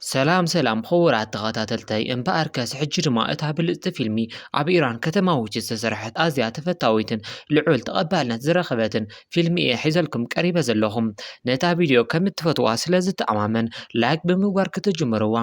ሰላም ሰላም ክቡራት ተኸታተልተይ፣ እምበኣርከስ ሕጂ ድማ እታ ብልጽቲ ፊልሚ ኣብ ኢራን ከተማ ውሽጢ ዝተሰርሐት ኣዝያ ተፈታዊትን ልዑል ተቐባልነት ዝረኸበትን ፊልሚ እየ ሒዘልኩም ቀሪበ ዘለኹ። ነታ ቪድዮ ከም እትፈትዋ ስለ ዝተኣማመን ላይክ ብምግባር ክትጅምርዋ፣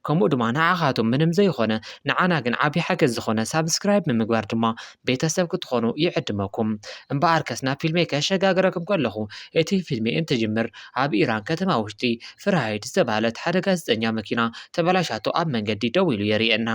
ከምኡ ድማ ንዓኻትኩም ምንም ዘይኾነ ንዓና ግን ዓቢ ሓገዝ ዝኾነ ሳብስክራይብ ብምግባር ድማ ቤተሰብ ክትኾኑ ይዕድመኩም። እምበኣርከስ ናብ ፊልመይ ከሸጋግረኩም ከለኹ፣ እቲ ፊልሚ እንትጅምር ኣብ ኢራን ከተማ ውሽጢ ፍራይድ ዝተባህለት ሓደ ጋዜጠኛ መኪና ተበላሻቶ ኣብ መንገዲ ደው ኢሉ የርእየና።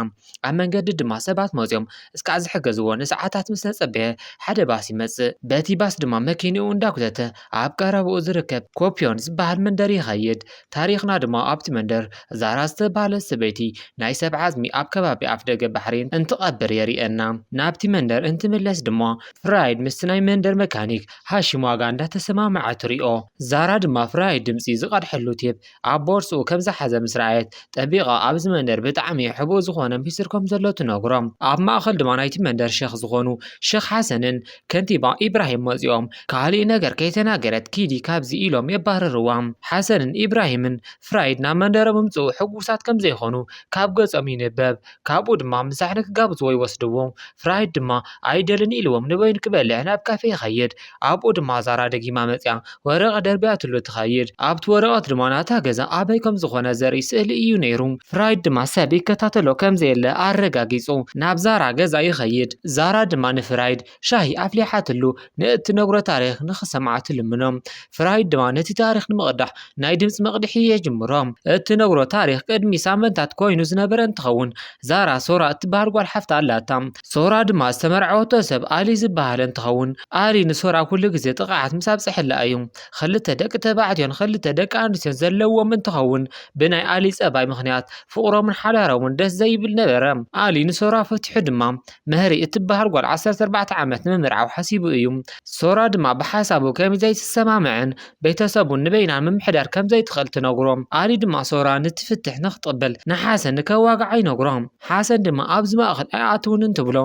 ኣብ መንገዲ ድማ ሰባት መፅዮም እስካዕ ዝሕገዝዎ ንሰዓታት ምስ ተፀበየ ሓደ ባስ ይመፅእ። በቲ ባስ ድማ መኪንኡ እንዳጉተተ ኣብ ቀረብኡ ዝርከብ ኮፒዮን ዝበሃል መንደር ይኸይድ። ታሪኽና ድማ ኣብቲ መንደር ዛራ ዝተባህለት ሰበይቲ ናይ ሰብ ዓፅሚ ኣብ ከባቢ ኣፍ ደገ ባሕሪ እንትቐብር የርእየና። ናብቲ መንደር እንትምለስ ድማ ፍራይድ ምስቲ ናይ መንደር መካኒክ ሃሺም ዋጋ እንዳተሰማምዐ ትሪኦ። ዛራ ድማ ፍራይድ ድምፂ ዝቐድሐሉ ቴፕ ኣብ ቦርስኡ ከም ዝሓዘ ምስ ረኣየት፣ ጠቢቓ ኣብዚ መንደር ብጣዕሚ ሕቡእ ዝኾነ ሚስጥር ከም ዘሎ ትነግሮ። ኣብ ማእኸል ድማ ናይቲ መንደር ሸኽ ዝኾኑ ሸኽ ሓሰንን ከንቲባ ኢብራሂም መፂኦም፣ ካሊእ ነገር ከይተናገረት ኪዲ ካብዚ ኢሎም የባርርዋ። ሓሰንን ኢብራሂምን ፍራይድ ናብ መንደሮም ምምፅኡ ሕጉሳት ከም ዘይኾኑ ካብ ገፆም ይንበብ። ካብኡ ድማ ምሳሕ ንክጋብዝዎ ይወስድዎ። ፍራይድ ድማ ኣይደልን ኢልዎም ንበይኑ ክበልዕ ናብ ካፌ ይኸይድ። ኣብኡ ድማ ዛራ ደጊማ መፅያ ወረቐት ደርብያትሉ ትኸይድ። ኣብቲ ወረቐት ድማ ናታ ገዛ ኣበይ ከም ዝኾነ ዘርኢ ስእሊ እዩ ነይሩ። ፍራይድ ድማ ሰብ ይከታተሎ ከም ዘየለ ኣረጋጊጹ ናብ ዛራ ገዛ ይኸይድ። ዛራ ድማ ንፍራይድ ሻሂ ኣፍሊሓትሉ ንእትነግሮ ታሪኽ ንኽሰምዓ ትልምኖ። ፍራይድ ድማ ነቲ ታሪኽ ንምቕዳሕ ናይ ድምፂ መቕድሒ የጅምሮ። እትነግሮ ታሪኽ ቅድሚ ሳምንታት ኮይኑ ዝነበረ እንትኸውን፣ ዛራ ሶራ እትበሃል ጓል ሓፍታ ኣላታ። ሶራ ድማ ዝተመርዐወቶ ሰብ ኣሊ ዝበሃል እንትኸውን፣ ኣሊ ንሶራ ኩሉ ግዜ ጥቕዓት ምስ ኣብፀሐላ እዩ። ክልተ ደቂ ተባዕትዮን ክልተ ደቂ ኣንስትዮን ዘለዎም እንትኸውን፣ ብናይ ኣሊ ፀባይ ምኽንያት ፍቕሮምን ሓዳሮምን ደስ ዘይብል ነበረ። ኣሊ ንሶራ ፈቲሑ ድማ መህሪ እትበሃል ጓል ዓሰርተ ኣርባዕተ ዓመት ንምምርዓው ሓሲቡ እዩ። ሶራ ድማ ብሓሳቡ ከም ዘይትሰማምዕን ቤተሰቡን ንበይና ምምሕዳር ከም ዘይትኽእል ትነግሮ። ኣሊ ድማ ሶራ ንትፍትሕ ንክትቕበል ንሓሰን ንከዋግዓ ይነግሮ። ሓሰን ድማ ኣብዚ ማእኸል ኣይኣትውን እንትብሎ፣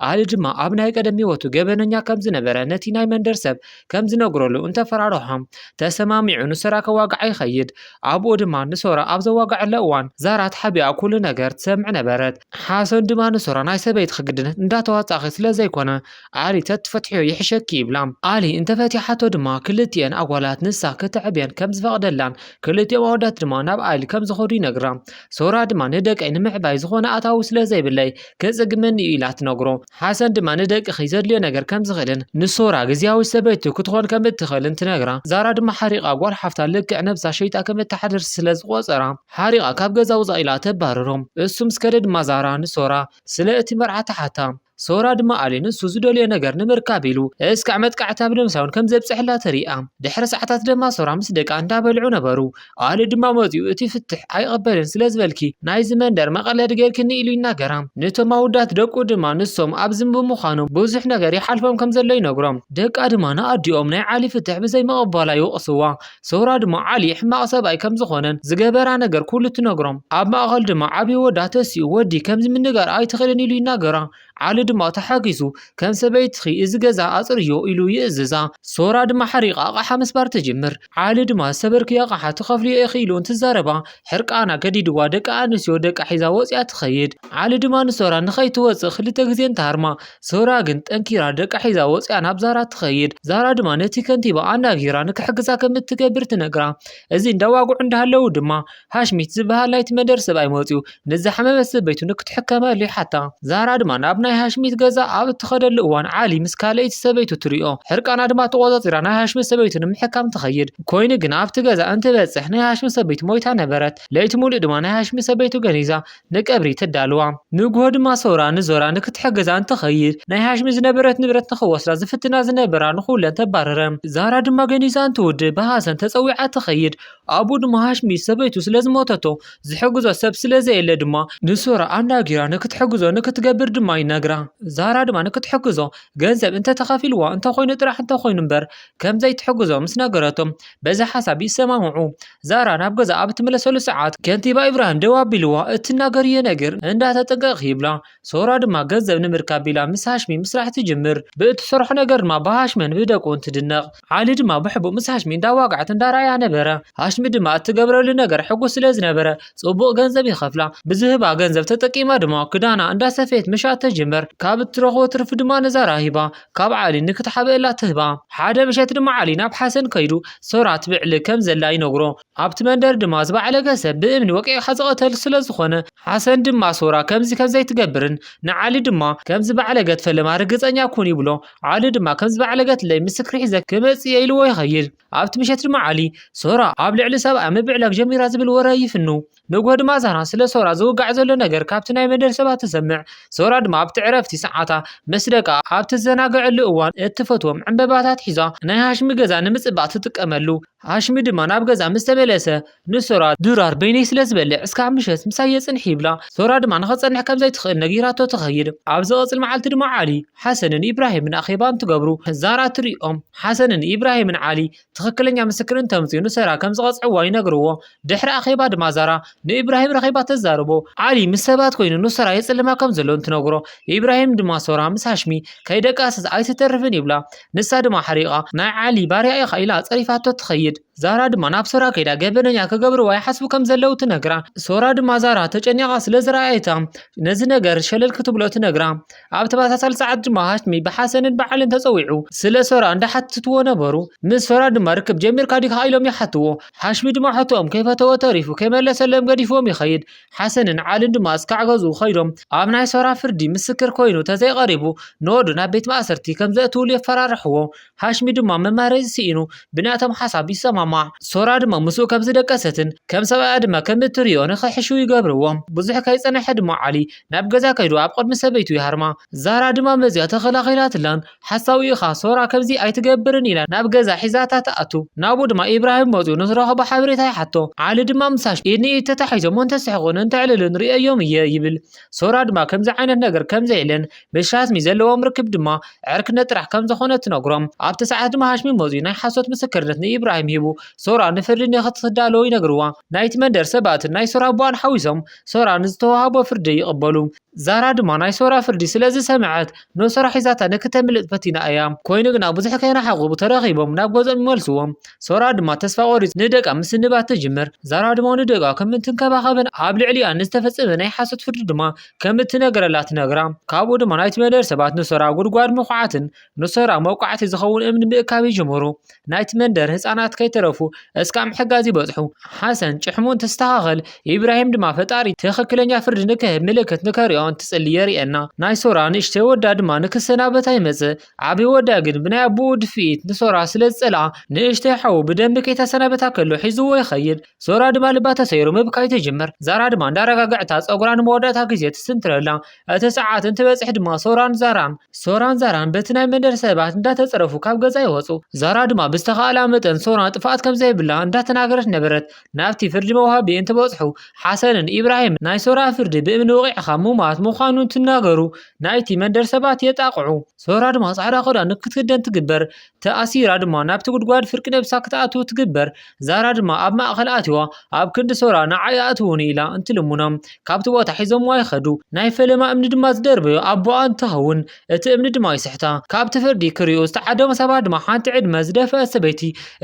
ኣሊ ድማ ኣብ ናይ ቀደም ህይወቱ ገበነኛ ከም ዝነበረ ነቲ ናይ መንደር ሰብ ከም ዝነግረሉ እንተፈራርሖ፣ ተሰማሚዑ ንሶራ ከዋግዓ ይኸይድ። ኣብኡ ድማ ንሶራ ኣብ ዘዋግዐሉ እዋን ዛራ ተሓቢኣ ኩሉ ነገር ትሰምዕ ነበረት። ሓሰን ድማ ንሶራ ናይ ሰበይትኺ ግድነት እንዳተዋጻእኺ ስለ ዘይኮነ፣ ኣሊ ተትፈትሕዮ ይሕሸኪ ይብላ። ኣሊ እንተፈቲሓቶ ድማ ክልቲኤን ኣጓላት ንሳ ከተዕብየን ከም ዝፈቕደላን ክልቲኦም ኣወዳት ድማ ናብ ኣሊ ከም ዝኸዱ ይነግራ። ሶራ ድማ ንደቀይ ንምዕባይ ዝኾነ ኣታዊ ስለ ዘይብለይ ከጸግመኒ እዩ ኢላ ትነግሮ። ሓሰን ድማ ንደቅኺ ዘድልዮ ነገር ከም ዝኽእልን ንሶራ ግዝያዊ ሰበይቱ ክትኾን ከም እትኽእልን ትነግራ። ዛራ ድማ ሓሪቓ ጓል ሓፍታ ልክዕ ነብሳ ሸይጣ ከም እትሓድር ስለ ዝቖጸራ፣ ሓሪቓ ካብ ገዛ ውጻእ ኢላ ተባርሮ። እሱ ምስ ከደ ድማ ዛራ ንሶራ ስለ እቲ መርዓ ትሓታ። ሶራ ድማ ኣሊ ንሱ ዝደልዮ ነገር ንምርካብ ኢሉ እስካዕ መጥቃዕታ ብምሳውን ከም ዘብጽሕላ ተሪኣ። ድሕሪ ሰዓታት ድማ ሶራ ምስ ደቃ እንዳበልዑ ነበሩ። ኣሊ ድማ መጺኡ እቲ ፍትሕ ኣይቐበልን ስለ ዝበልኪ ናይዚ መንደር መቐለዲ ጌርክኒ ኢሉ ይናገራ። ነቶም ኣውዳት ደቁ ድማ ንሶም ኣብ ዝንቡ ምዃኑ ብዙሕ ነገር ይሓልፎም ከም ዘሎ ይነግሮም። ደቃ ድማ ንኣዲኦም ናይ ዓሊ ፍትሕ ብዘይምቕባላ ይወቕስዋ። ሶራ ድማ ዓሊ ሕማቕ ሰብኣይ ከም ዝኾነን ዝገበራ ነገር ኩሉ ትነግሮም። ኣብ ማእኸል ድማ ዓብዪ ወዳ ተሲኡ ወዲ ከምዚ ምንጋር ኣይትኽእልን ኢሉ ይናገራ። ዓሊ ድማ ተሓጊሱ ከም ሰበይትኺ እዚ ገዛ ኣጽርዮ ኢሉ ይእዝዛ። ሶራ ድማ ሓሪቓ ኣቕሓ ምስባር ትጅምር። ዓሊ ድማ ዝሰበርክዮ ኣቕሓ ትኸፍልዮ ኢኺ ኢሉ እንትዛረባ ሕርቃና ገዲድዋ ደቂ ኣንስትዮ ደቃ ሒዛ ወፂኣ ትኸይድ። ዓሊ ድማ ንሶራ ንኸይትወፅእ ክልተ ግዜ እንትሃርማ፣ ሶራ ግን ጠንኪራ ደቃ ሒዛ ወፂኣ ናብ ዛራ ትኸይድ። ዛራ ድማ ነቲ ከንቲባ ኣናጊራ ንክሕግዛ ከም እትገብር ትነግራ። እዚ እንዳዋግዑ እንዳሃለዉ ድማ ሃሽሚት ዝበሃል ናይቲ መንደር ሰብኣይ መፂኡ ንዝሓመመት ሰበይቱ ንክትሕከመሉ ይሓታ። ዛራ ድማ ናብ ናይ ሃሽሚት ገዛ ኣብ እትኸደሉ እዋን ዓሊ ምስ ካልኣይቲ ሰበይቱ ትሪኦ። ሕርቃና ድማ ተቖጻጺራ ናይ ሃሽሚት ሰበይቱ ንምሕካም ትኸይድ። ኮይኑ ግን ኣብቲ ገዛ እንትበጽሕ ናይ ሃሽሚት ሰበይቱ ሞይታ ነበረት። ለይቲ ሙሉእ ድማ ናይ ሃሽሚት ሰበይቱ ገኒዛ ንቀብሪ ተዳልዋ። ንግሆ ድማ ሶራ ንዞራ ንክትሕግዛ እንትኸይድ ናይ ሃሽሚ ዝነበረት ንብረት ንክወስዳ ዝፍትና ዝነበራ ንኹለን ተባረረ። ዛራ ድማ ገኒዛ እንትውድእ ብሃሰን ተጸዊዓ ትኸይድ። ኣብኡ ድማ ሃሽሚ ሰበይቱ ስለ ዝሞተቶ ዝሕግዞ ሰብ ስለ ዘየለ ድማ ንሶራ ኣናጊራ ንክትሕግዞ ንክትገብር ድማ ይነግራ። ዛራ ድማ ንክትሕግዞ ገንዘብ እንተተኸፊልዋ እንተኾይኑ ጥራሕ እንተኾይኑ እምበር ከም ዘይትሕግዞ ምስ ነገረቶም በዚ ሓሳብ ይሰማምዑ። ዛራ ናብ ገዛ ኣብ እትምለሰሉ ሰዓት ከንቲባ ኢብራሂም ደው ኣቢልዋ እትናገርዮ ነገር እንዳተጠንቀቕኺ ይብላ። ሶራ ድማ ገንዘብ ንምርካብ ኢላ ምስ ሃሽሚ ምስራሕ ትጅምር። ብእትሰርሖ ነገር ድማ ብሃሽምን ብደቁን ትድነቕ። ዓሊ ድማ ብሕቡእ ምስ ሃሽሚ እንዳዋግዐት እንዳረኣያ ነበረ። ሃሽሚ ድማ እትገብረሉ ነገር ሕጉስ ስለ ዝነበረ ጽቡቕ ገንዘብ ይኸፍላ። ብዝህባ ገንዘብ ተጠቂማ ድማ ክዳና እንዳሰፈየት ምሻጥ ተጀመር። ካብ እትረኽቦ ትርፊ ድማ ንዛራ ሂባ ካብ ዓሊ ንክትሓብእላ ትህባ። ሓደ ምሸት ድማ ዓሊ ናብ ሓሰን ከይዱ ሶራ ትብዕል ከም ዘላ ይነግሮ። ኣብቲ መንደር ድማ ዝበዓለገ ሰብ ብእምኒ ወቂዕካ ዝቐተል ስለ ዝኾነ ሓሰን ድማ ሶራ ከምዚ ከም ዘይትገብርን ንዓሊ ድማ ከም ዝበዓለገት ፈለማ ርግጸኛ ኩን ይብሎ። ዓሊ ድማ ከም ዝበዓለገትለይ ምስክር ሒዘ ክመጽእ እየ ኢልዎ ይኸይድ። ኣብቲ ምሸት ድማ ዓሊ ሶራ ኣብ ልዕሊ ሰብኣያ ምብዕላግ ጀሚራ ዝብል ወረ ይፍኑ። ንግሆ ድማ ዛራ ስለ ሶራ ዝውጋዕ ዘሎ ነገር ካብቲ ናይ መንደር ሰባት ትሰምዕ። ሶራ ድማ ኣብቲ ዕረፍቲ ሰዓታ ምስ ደቃ ኣብ ትዘናግዐሉ እዋን እትፈትዎም ዕምበባታት ሒዛ ናይ ሃሽሚ ገዛ ንምጽባቕ ትጥቀመሉ። ሃሽሚ ድማ ናብ ገዛ ምስ ተመለሰ ንሶራ ድራር በይነይ ስለ ዝበልዕ እስካብ ምሸት ምሳይ የጽንሕ ይብላ። ሶራ ድማ ንኸጸንሕ ከም ዘይትኽእል ነጊራቶ ትኸይድ። ኣብ ዝቐጽል መዓልቲ ድማ ዓሊ ሓሰንን ኢብራሂምን ኣኼባ እንትገብሩ ዛራ ትሪኦም። ሓሰንን ኢብራሂምን ዓሊ ትኽክለኛ ምስክር እንተምፅኡ ንሶራ ከም ዝቐፅዕዋ ይነግርዎ። ድሕሪ ኣኼባ ድማ ዛራ ንኢብራሂም ረኺባ ተዛርቦ። ዓሊ ምስ ሰባት ኮይኑ ንሶራ የፅልማ ከም ዘሎ እንትነግሮ ኢብራሂም ድማ ሶራ ምስ ሃሽሚ ከይደቃስስ ኣይትተርፍን ይብላ። ንሳ ድማ ሓሪቓ ናይ ዓሊ ባርያ ኢኻ ኢላ ፀሪፋቶ ትኸይድ። ዛራ ድማ ናብ ሶራ ከይዳ ገበነኛ ክገብርዋ ይሓስቡ ከም ዘለዉ ትነግራ። ሶራ ድማ ዛራ ተጨኒቓ ስለ ዝረኣየታ ነዚ ነገር ሸለል ክትብሎ ትነግራ። ኣብ ተመሳሳሊ ሰዓት ድማ ሃሽሚ ብሓሰንን ብዓልን ተጸዊዑ ስለ ሶራ እንዳሓትትዎ ነበሩ። ምስ ሶራ ድማ ርክብ ጀሚርካ ዲኻ ኢሎም ይሓትዎ። ሃሽሚ ድማ ሕቶኦም ከይፈተወ ተሪፉ ከይመለሰሎም ገዲፍዎም ይኸይድ። ሓሰንን ዓልን ድማ እስካዕ ገዝኡ ኸይዶም ኣብ ናይ ሶራ ፍርዲ ምስክር ኮይኑ ተዘይቐሪቡ ንወዱ ናብ ቤት ማእሰርቲ ከም ዘእትውሉ የፈራርሕዎ። ሃሽሚ ድማ መማረፂ ስኢኑ ብናቶም ሓሳብ ይሰማማዕ። ሶራ ድማ ምስኡ ከም ዝደቀሰትን ከም ሰብኣያ ድማ ከም እትሪኦ ንኽሕሹ ይገብርዎም። ብዙሕ ከይጸነሐ ድማ ዓሊ ናብ ገዛ ከይዱ ኣብ ቅድሚ ሰበይቱ ይሃርማ። ዛራ ድማ መዚያ ተኸላኺላትላን ሓሳዊ ኢኻ ሶራ ከምዚ ኣይትገብርን ኢላ ናብ ገዛ ሒዛታ ትኣቱ። ናብኡ ድማ ኢብራሂም መፂኡ ንዝረኸቦ ሓበሬታ ይሓቶ። ዓሊ ድማ ምስ ሃሽሚ ኢድ ንኢድ ተታሒዞም እንተስሕቑን እንተዕልልን ርእየዮም እየ ይብል። ሶራ ድማ ከምዚ ዓይነት ነገር ከም ዘየለን ምስ ሃሽሚ ዘለዎም ርክብ ድማ ዕርክነት ጥራሕ ከም ዝኾነ ትነግሮም። ኣብቲ ሰዓት ድማ ሃሽሚ መፂኡ ናይ ሓሶት ምስክርነት ንኢብራሂም ሂቡ ሶራ ንፍርዲ ንኽትዳሎ ይነግርዋ። ናይቲ መንደር ሰባትን ናይ ሶራ ኣቦኣን ሓዊሶም ሶራ ንዝተዋህቦ ፍርዲ ይቕበሉ። ዛራ ድማ ናይ ሶራ ፍርዲ ስለ ዝሰምዐት ንሶራ ሒዛታ ንክተምልጥ ፈቲና እያ። ኮይኑ ግና ብዙሕ ከይረሓቑ ተረኺቦም ናብ ገዝኦም ይመልስዎም። ሶራ ድማ ተስፋ ቆሪፅ ንደቃ ምስንባት ትጅምር። ዛራ ድማ ንደቃ ከም እንትንከባኸበን ኣብ ልዕሊኣ ንዝተፈጸመ ናይ ሓሶት ፍርዲ ድማ ከም እትነግረላ ትነግራ። ካብኡ ድማ ናይቲ መንደር ሰባት ንሶራ ጉድጓድ ምኹዓትን ንሶራ መውቃዕቲ ዝኸውን እምኒ ምእካብ ይጅምሩ። ናይቲ መንደር ህፃናት ከይተረፉ እስካብ ምሕጋዝ ይበፅሑ። ሓሰን ጭሕሙ እንትስተኻኸል ኢብራሂም ድማ ፈጣሪ ትኽክለኛ ፍርዲ ንክህብ ምልክት ንከሪኦ እንትፅሊ የርእየና። ናይ ሶራ ንእሽተይ ወዳ ድማ ንክሰናበታ ይመፅእ። ዓብዪ ወዳ ግን ብናይ ኣቦኡ ድፍኢት ንሶራ ስለ ዝፀልኣ ንእሽተይ ሓዉ ብደንቢ ከይተሰናበታ ከሎ ሒዝዎ ይኸይድ። ሶራ ድማ ልባ ተሰይሩ ምብካይ ትጅምር። ዛራ ድማ እንዳረጋግዐታ ፀጉራ ንመወዳእታ ግዜ ትስንትረላ። እቲ ሰዓት እንትበፅሕ ድማ ሶራን ዛራን ሶራን ዛራን በቲ ናይ መንደር ሰባት እንዳተፀረፉ ካብ ገዛ ይወፁ። ዛራ ድማ ብዝተኻእላ መጠን ሶራ ጥፍኣት ከም ዘይብላ እንዳተናገረት ነበረት። ናብቲ ፍርዲ መውሃቢ እንትበፅሑ ሓሰንን ኢብራሂም ናይ ሶራ ፍርዲ ብእምኒ ወቒዕኻ ምማት ምዃኑ እንትናገሩ ናይቲ መንደር ሰባት የጣቕዑ። ሶራ ድማ ፃዕዳ ክዳን ንክትክደን ትግበር። ተኣሲራ ድማ ናብቲ ጉድጓድ ፍርቂ ነብሳ ክትኣትው ትግበር። ዛራ ድማ ኣብ ማእኸል ኣትዋ ኣብ ክንዲ ሶራ ንዓይ ኣእትውኒ ኢላ እንትልምኖም ካብቲ ቦታ ሒዞምዋ ይኸዱ። ናይ ፈለማ እምኒ ድማ ዝደርበዮ ኣቦኣ እንትኸውን እቲ እምኒ ድማ ይስሕታ። ካብቲ ፍርዲ ክሪኡ ዝተዓደሙ ሰባት ድማ ሓንቲ ዕድመ ዝደፈአ ሰበይቲ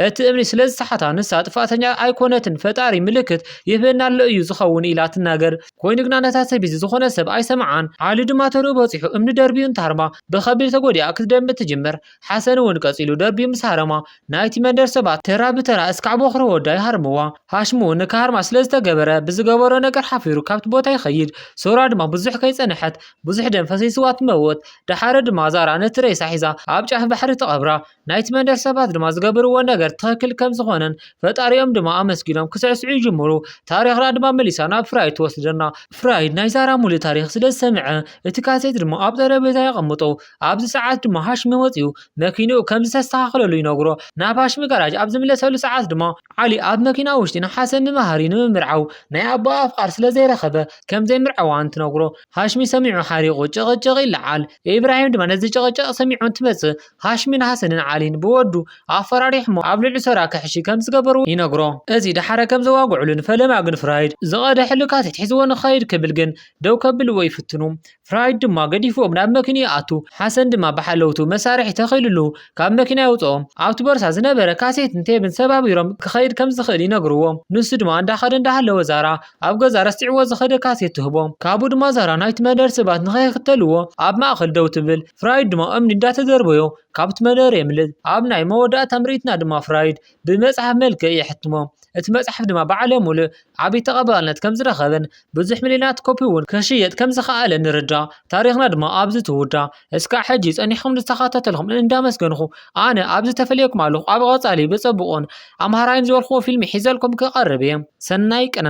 እቲ እምኒ ስለ ዝሰሓታ ንሳ ጥፋተኛ ኣይኮነትን ፈጣሪ ምልክት ይህበና ኣሎ እዩ ዝኸውን ኢላ ትናገር። ኮይኑ ግና ነታ ሰበይቲ ዝኾነ ሰብ ኣይሰምዓን። ዓሊ ድማ ተርኡ በፂሑ እምኒ ደርቢዩ እንትሃርማ ብኸቢድ ተጎዲኣ ክትደንቢ ትጅምር። ሓሰን እውን ቀፂሉ ደርቢዩ ምስ ሃረማ ናይቲ መንደር ሰባት ተራ ብተራ እስካዕ ቦኽሪ ወዳ ይሃርምዋ። ሃሽም እውን ንክሃርማ ስለ ዝተገበረ ብዝገበሮ ነገር ሓፊሩ ካብቲ ቦታ ይኸይድ። ሶራ ድማ ብዙሕ ከይፀንሐት ብዙሕ ደም ፈሲስዋ ትመውት። ደሓረ ድማ ዛራ ነቲ ሬሳ ሒዛ ኣብ ጫፍ ባሕሪ ትቐብራ። ናይቲ መንደር ሰባት ድማ ዝገበርዎ ነገር ትኽክል ከም ዝኾነን ፈጣሪኦም ድማ ኣመስጊኖም ክስዕስዑ ይጅምሩ። ታሪኽና ድማ መሊሳ ናብ ፍራይድ ትወስደና። ፍራይድ ናይ ዛራ ሙሉእ ታሪኽ ስለ ዝሰምዐ እቲ ካሴት ድማ ኣብ ጠረጴዛ የቐምጦ። ኣብዚ ሰዓት ድማ ሃሽሚ መፂኡ መኪንኡ ከም ዝተስተኻኸለሉ ይነግሮ። ናብ ሃሽሚ ጋራጅ ኣብ ዝምለሰሉ ሰዓት ድማ ዓሊ ኣብ መኪና ውሽጢ ንሓሰን ንመሃሪ ንምምርዓው ናይ ኣቦኣ ኣፍቃር ስለ ዘይረኸበ ከም ዘይምርዓዋ እንትነግሮ ሃሽሚ ሰሚዑ ሓሪቑ ጭቕጭቕ ይለዓል። ኢብራሂም ድማ ነዚ ጭቕጭቕ ሰሚዑ እንትመፅእ ሃሽሚ ንሓሰንን ዓሊን ብወዱ ኣፈራሪሕሞ ኣብ ልዕሊ ሶራ ክሕሺ ከም ዝገበሩ ይነግሮ። እዚ ደሓረ ከም ዘዋግዕሉን ፈለማ ግን ፍራይድ ዝቐደሐሉ ካሴት ሒዝዎ ንኸይድ ክብል ግን ደው ከብልዎ ክወስድዎ ይፍትኑ። ፍራይድ ድማ ገዲፍዎም ናብ መኪና ይኣቱ። ሓሰን ድማ ብሓለውቱ መሳርሒ ተኺሉሉ ካብ መኪና የውፅኦም። ኣብቲ ቦርሳ ዝነበረ ካሴትን ቴብን ሰባቢሮም ክኸይድ ከም ዝኽእል ይነግርዎ። ንሱ ድማ እንዳኸደ እንዳሃለወ ዛራ ኣብ ገዛ ረስዕዎ ዝኸደ ካሴት ትህቦ። ካብኡ ድማ ዛራ ናይቲ መንደር ሰባት ንኸይክተልዎ ኣብ ማእኸል ደው ትብል። ፍራይድ ድማ እምኒ እንዳተደርበዮ ካብቲ መንደር የምልጥ። ኣብ ናይ መወዳእታ ምርኢትና ድማ ፍራይድ ብመጽሓፍ መልክዕ የሕትሞ። እቲ መጽሓፍ ድማ ብዓለም ሙሉእ ዓቢ ተቐባልነት ከም ዝረኸበን ብዙሕ ሚልዮናት ኮፒ እውን ክሽየጥ ከም ዝኸኣለ ንርዳእ። ታሪኽና ድማ ኣብዚ ትውዳእ። እስካዕ ሕጂ ጸኒሕኩም ዝተኸታተልኩም እንዳመስገንኹ ኣነ ኣብዚ ተፈልየኩም ኣለኹ። ኣብ ቐጻሊ ብጸቡቕን ኣምሃራይን ዝበልክዎ ፊልሚ ሒዘልኩም ክቐርብ እየ። ሰናይ ቅነ።